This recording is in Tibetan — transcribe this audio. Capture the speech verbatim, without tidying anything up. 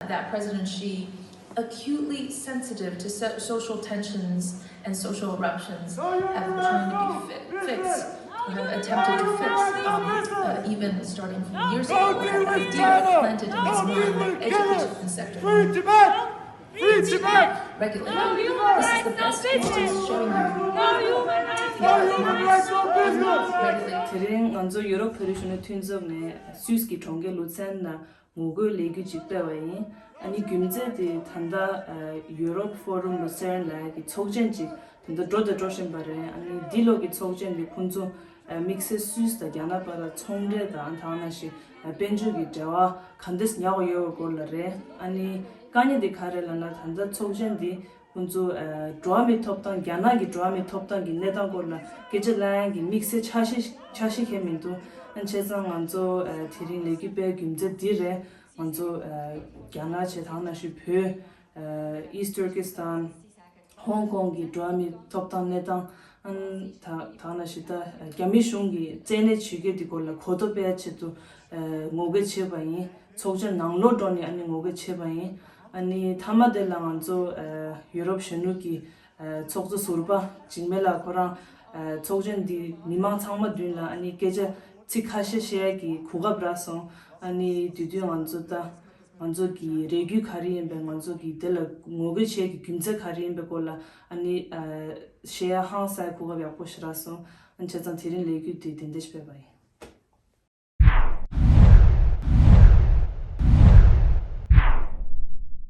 that President Xi, acutely sensitive to so- social tensions and social eruptions, have been trying to be fi- fixed, or have attempted to fix, um, uh, even starting from years ago, that idea planted in his mind, education sector. Free Tibet! Free Tibet! Regulate. This is the best instance showing you. Regulate. དེ་རིང་ང་ཚོ་ཡུ་རོབ་བོད་རིགས་གཞོན་ནུ་མཐུན་ཚོགས་ནས་སུད་སི་གི་གྲོང་ཁྱེར་ལུ་ཚན་ན་ངོ་རྒོལ་ལས་འགུལ་ཅིག་སྤེལ་བ་ཡིན། ཨ་ནི་རྒྱུ་མཚན་དེ་ད་ལྟ་ཨ་ཡུ་རོབ་ཕོ་རུམ་ལུ་ཚན་ལ་གི་ཚོགས་ཆེན་ཅིག་དེ་འདྲ་འགྲོ་དང་འགྲོ་བཞིན་པ་རེད། ཨ་ནི་འདི་ལོ་གི་ཚོགས་ཆེན་དེ་ཁོང་ཚོ་ཨ་དམིགས་བསལ་སུད་སི་དང་རྒྱ་ནག་བར་ལ་ཚོང་འབྲེལ་དང་ད་ག་ནང་བཞིན་ཨ་དཔལ་འབྱོར་གྱི་འབྲེལ་བ་ག་འདྲས་ཉར་དགོས་ཡོད་པའི་སྐོར་ལ་རེད། ཨ་ནི་དཀའ་ངལ་དེ་ག་རེ་ལབ་ན། ད་ལྟ་ཚོགས་ཆེན་དེ་ཁོང་ཚོ་ཨ་འགྲོ་བ་མིའི་ཐོབ་ཐང་། རྒྱ་ནག་གི་འགྲོ་བ་མིའི་ཐོབ་ཐང་གི་གནས་སྟངས་སྐོར་ལ་སྐད་ཆ་ལབ་ཡག་གི་དམིགས་བསལ་འཆར་གཞི་འཆར་གཞི་གང་ཡང་མི་འདུག་ཨ་བྱས་ཙང་ང་ཚོ་ཨ་དེ་རིང་ལས་འགུལ་སྤེལ་རྒྱུ་མཚན་འདི་རེད། ང་ཚོ་ཨ་རྒྱ་ནག་བྱས་ད་ག་ནང་བཞིན་བོད། ཨ་ཨིསི་ཊུར་ཀི་སི་ཐན། ཧོང་ཀོང་གི་འགྲོ་བ་མིའི་ཐོབ་ཐང་གནས་སྟངས། ཨ་ནི་ད་ད་ག་ནང་བཞིན་ད་རྒྱ་མི་གཞུང་གིས་བཙན་གནོན་བྱེད་མཁན་དེ་སྐོར་ལ་གོ་རྟོགས་སྤེལ་ཆེད་དུ་ཨ་ངོ་རྒོལ་བྱས་པ་ཡིན། ཚོགས་ཆེན་ནང་ལོགས་འགྲོ་ནས་ཨ་ནི་ངོ་རྒོལ་བྱས་པ་ཡིན། ཨ་ནི་མཐའ་མ་དེ་ལ་ང་ཚོ་ཨ་ཡུ་རོབ་གཞོན་ནུ་གི་ཨ་ཚོགས་གཙོ་ཟུར་པ་འཇིགས་མེད་ལགས་ཁོ་རང་ཨ་ཚོགས་ཆེན་འདི་མི་མང་ཚང་མ་མདུན་ལ་ཨ་ནི་སྐད་ཆ་ཚིག་ཁ་ཤས་བཤད་ཡག་གི་གོ་སྐབས་རག་སོང་། ཨ་ནི་དེ་དུས་ང་ཚོ་ད་ང་ཚོ་གི་རེ་སྐུལ་ག་རེ་ཡིན་པས། ང་ཚོ་གི་དེ་ལ་ངོ་རྒོལ་བྱེད་ཡག་གི་རྒྱུ་མཚན་ག་རེ་ཡིན་པའི་སྐོར་ལ་ཨ་ནི་ཨ་བཤད་ཡག་ཧང་སངས་གོ་སྐབས་ཡག་པོ་ཞིག་རག་སོང་། ཨ་ནི་བྱས་ཙང་དེ་རིང་ལས་འགུལ་དེ་དེ་འདྲ་ཞིག་སྤེལ་བ་ཡིན།